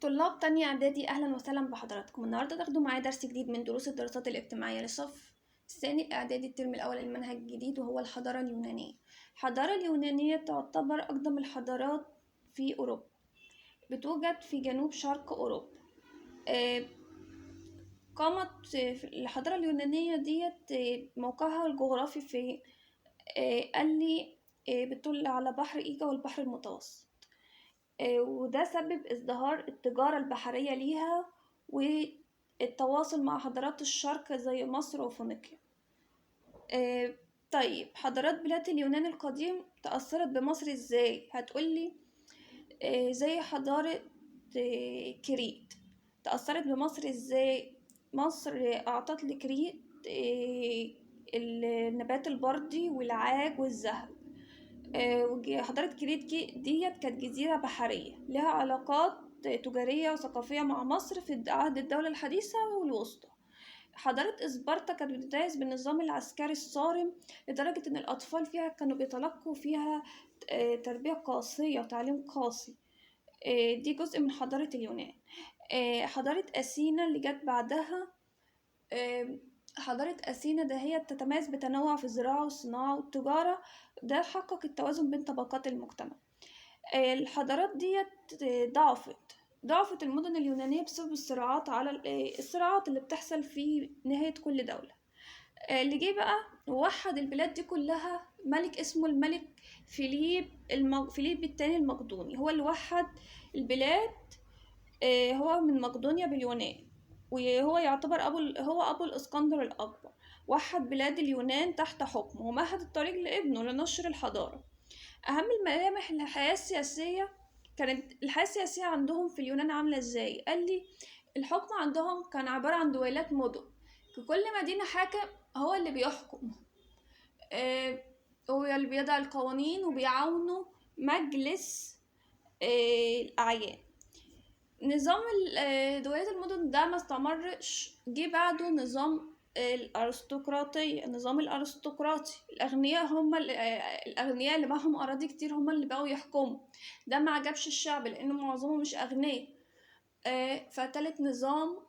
طلاب تانية إعدادي، أهلا وسهلا بحضراتكم. النهاردة تاخدوا معايا درس جديد من دروس الدراسات الاجتماعية للصف الثاني الإعدادي الترم الأول، المنهج الجديد وهو الحضارة اليونانية. الحضارة اليونانية تعتبر أقدم الحضارات في أوروبا، بتوجد في جنوب شرق أوروبا. قامت الحضارة اليونانية ديت، موقعها الجغرافي في، قال لي، بتطل على بحر إيجا والبحر المتوسط، وده سبب ازدهار التجارة البحرية ليها والتواصل مع حضارات الشرق زي مصر وفينيقيا. طيب حضارات بلاد اليونان القديم تأثرت بمصر ازاي؟ هتقولي، زي حضارة كريت تأثرت بمصر ازاي؟ مصر أعطت لكريت النبات البردي والعاج والذهب. حضارة كريت ديت كانت جزيرة بحرية لها علاقات تجارية وثقافية مع مصر في عهد الدولة الحديثة والوسطى. حضارة إسبرطة كانت بتتميز بالنظام العسكري الصارم لدرجة إن الأطفال فيها كانوا بيتلقوا فيها تربية قاسية وتعليم قاسي. دي جزء من حضارة اليونان. حضارة أثينا اللي جت بعدها، حضارة أثينا ده هي تتميز بتنوع في الزراعة والصناعة والتجارة، ده حقق التوازن بين طبقات المجتمع. الحضارات ديت ضعفت المدن اليونانية بسبب الصراعات على الصراعات اللي بتحصل في نهاية كل دولة. اللي جه بقى ووحد البلاد دي كلها ملك اسمه الملك فيليب الثاني المقدوني، هو اللي وحد البلاد. هو من مقدونيا باليونان، وهو يعتبر هو أبو الإسكندر الأكبر. وحد بلاد اليونان تحت حكمه ومهد الطريق لابنه لنشر الحضارة. أهم الملامح الحياة السياسية، كانت الحياة السياسية عندهم في اليونان عاملة ازاي؟ قال لي الحكم عندهم كان عبارة عن دويلات مدن، في كل مدينة حاكم هو اللي بيحكم، هو اللي بيضع القوانين وبيعاونه مجلس الأعيان. نظام دويلات المدن ده ما استمرش، جه بعده نظام الأرستقراطية، النظام الأرستقراطي. الأغنياء هم الأغنياء اللي معهم أراضي كتير هم اللي بقوا يحكموا. ده ما عجبش الشعب لأنه معظمه مش أغنياء. فتالت نظام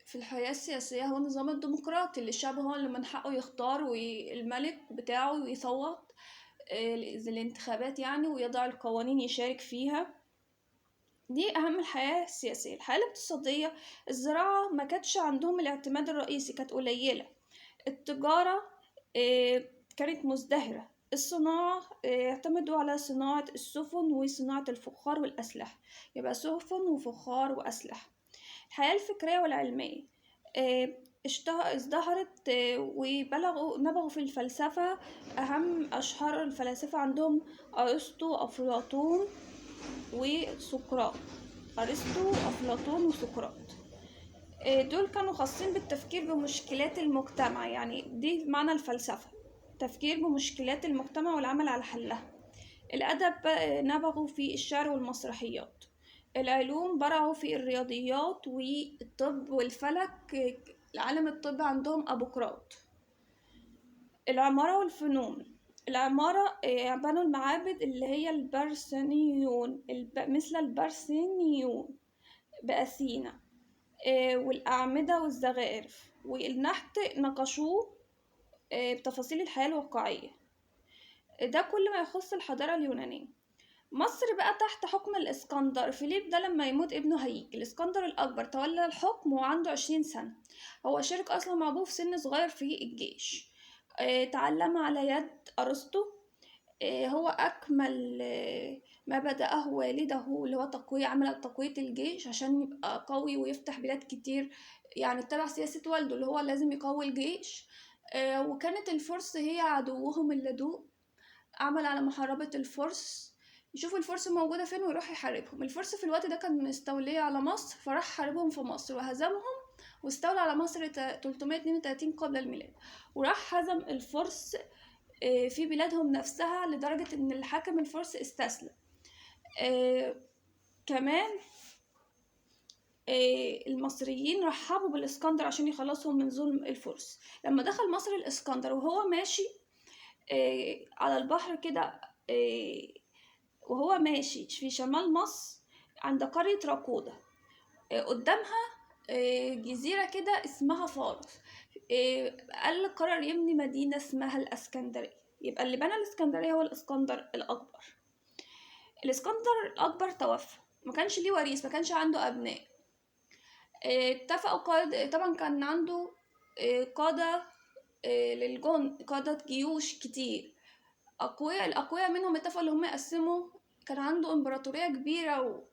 في الحياة السياسية هو النظام الديمقراطي، اللي الشعب هو اللي من حقه يختار والملك بتاعه ويصوت، الانتخابات يعني، ويضع القوانين يشارك فيها. دي أهم الحياة السياسية. الحياة الاقتصادية، الزراعة ما كانتش عندهم الاعتماد الرئيسي، كانت قليلة. التجارة، كانت مزدهرة. الصناعة، اعتمدوا على صناعة السفن وصناعة الفخار والأسلحة، يبقى سفن وفخار وأسلحة. الحياة الفكرية والعلمية، ازدهرت، وبلغوا نبغوا في الفلسفة. أهم أشهر الفلاسفة عندهم أرسطو، أفلاطون وسقراط. أرسطو، أفلاطون وسقراط، دول كانوا خاصين بالتفكير بمشكلات المجتمع، يعني دي معنى الفلسفة، تفكير بمشكلات المجتمع والعمل على حلها. الأدب، نبغوا في الشعر والمسرحيات. العلوم برعوا في الرياضيات والطب والفلك، العالم الطب عندهم أبوقراط. العمارة والفنون، العمارة، بنوا المعابد اللي هي البارسينيون، مثل البارسينيون بأثينا، والأعمدة والزخارف والنحت نقشوه، بتفاصيل الحياة الواقعية. ده كل ما يخص الحضارة اليونانية. مصر بقى تحت حكم الإسكندر فيليب ده لما يموت ابنه هيجي الإسكندر الأكبر، تولى الحكم وعنده 20 سنة. هو شارك أصلا مع أبوه في سن صغير في الجيش. تعلم على يد أرسطو. هو أكمل، ما بدأه والده اللي هو تقوية، عمل تقوية الجيش عشان يبقى قوي ويفتح بلاد كتير، يعني اتبع سياسة والده اللي هو لازم يقوي الجيش. وكانت الفرس هي عدوهم اللدود، عمل على محاربة الفرس، يشوف الفرس موجودة فين ويروح يحاربهم. الفرس في الوقت ده كان مستولية على مصر، فراح حاربهم في مصر وهزمهم واستولى على مصر 332 قبل الميلاد. وراح هزم الفرس، في بلادهم نفسها لدرجة إن الحاكم الفرس استسلم. كمان، المصريين رحبوا بالإسكندر عشان يخلصهم من ظلم الفرس. لما دخل مصر الإسكندر وهو ماشي، على البحر كده، وهو ماشي في شمال مصر، عند قرية راقودة، قدامها جزيرة كده اسمها فارس. قال قرر يبني مدينة اسمها الاسكندرية. يبقى اللي بنى الاسكندرية هو الاسكندر الأكبر. الاسكندر الأكبر توفى، ما كانش ليه وريث، ما كانش عنده أبناء. اتفقوا قاد، طبعا كان عنده قادة للجند، قادة جيوش كتير أقوياء. الأقوياء منهم اتفقوا اللي هم يقسموا، كان عنده إمبراطورية كبيرة و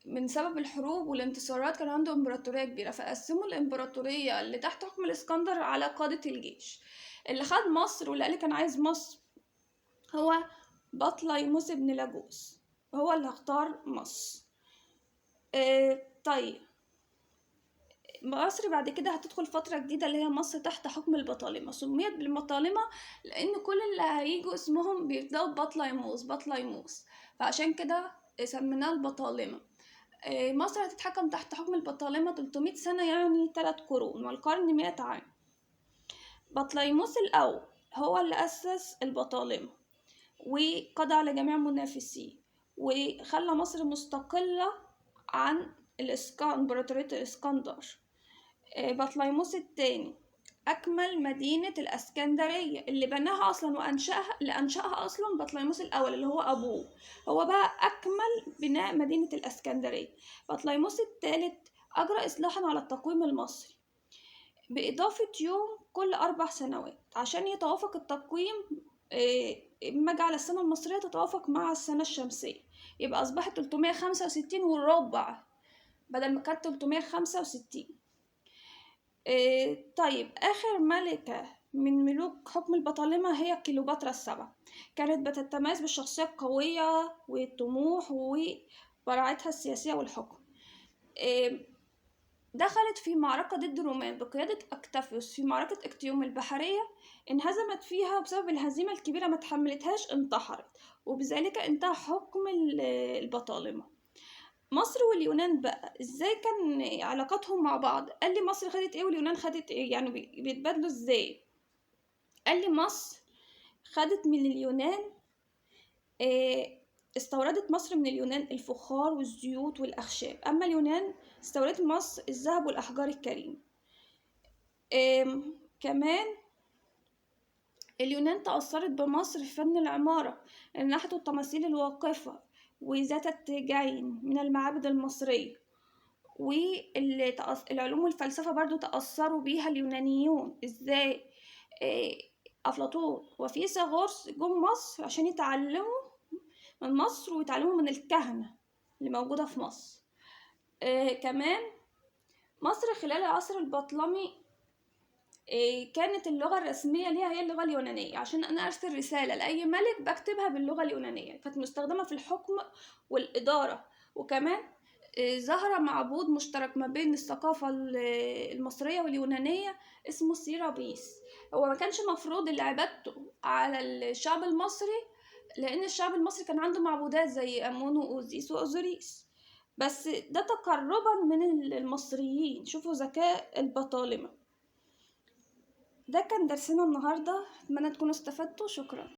من سبب الحروب والانتصارات كان عنده إمبراطورية كبيرة، فقسموا الإمبراطورية اللي تحت حكم الإسكندر على قادة الجيش. اللي خد مصر واللي قال كان عايز مصر هو بطليموس بن لاجوس، هو اللي اختار مصر. طيب مصر بعد كده هتدخل فترة جديدة اللي هي مصر تحت حكم البطالمة. سميت بالبطالمة لأن كل اللي هيجوا اسمهم بيبدأوا بطليموس بطليموس، فعشان كده سميناها البطالمة. مصر هتتحكم تحت حكم البطالمة 300 سنة، يعني 3 قرون، والقرن 100 عام. بطليموس الأول هو اللي أسس البطالمة وقضى على جميع منافسيه وخلى مصر مستقلة عن إمبراطورية الإسكندر. بطليموس الثاني أكمل مدينة الأسكندرية اللي بناها أصلا وأنشأها، اللي أنشأها أصلا بطليموس الأول اللي هو أبوه، هو بقى أكمل بناء مدينة الأسكندرية. بطليموس الثالث أجرى إصلاحا على التقويم المصري بإضافة يوم كل 4 سنوات عشان يتوافق التقويم، ما جعل السنة المصرية تتوافق مع السنة الشمسية، يبقى أصبحت 365 وربع بدل ما كانت 365. طيب آخر ملكة من ملوك حكم البطالمة هي كليوباترا السبعة. كانت بتتميز بالشخصية القوية والطموح وبراعتها السياسية والحكم. دخلت في معركة ضد الرومان بقيادة أكتافيوس في معركة إكتيوم البحرية، انهزمت فيها بسبب الهزيمة الكبيرة ما تحملتهاش، انتحرت، وبذلك انتهى حكم البطالمة. مصر واليونان بقى ازاي كان علاقتهم مع بعض؟ قال لي مصر خدت ايه واليونان خدت ايه، يعني بيتبادلوا ازاي؟ قال لي مصر خدت من اليونان، استوردت مصر من اليونان الفخار والزيوت والأخشاب، أما اليونان استوردت مصر الذهب والأحجار الكريمة. كمان اليونان تأثرت بمصر في فن العمارة، نحتوا التماثيل الواقفة وذات التاجين من المعابد المصرية، والعلوم والفلسفة برضو تأثروا بيها اليونانيون. ازاي؟ أفلاطون وفيثاغورس جم مصر عشان يتعلموا من مصر ويتعلموا من الكهنة اللي موجودة في مصر. كمان مصر خلال العصر البطلمي كانت اللغة الرسمية ليها هي اللغة اليونانية، عشان أنا أرسل رسالة لأي ملك بكتبها باللغة اليونانية، كانت مستخدمة في الحكم والإدارة. وكمان ظهر معبود مشترك ما بين الثقافة المصرية واليونانية اسمه سيرابيس. هو ما كانش مفروض اللي عبادته على الشعب المصري، لأن الشعب المصري كان عنده معبودات زي أمون وأوزيس وأوزوريس، بس ده تقربا من المصريين. شوفوا ذكاء البطالمة. ده كان درسنا النهاردة، أتمنى تكونوا استفدتوا. شكرا.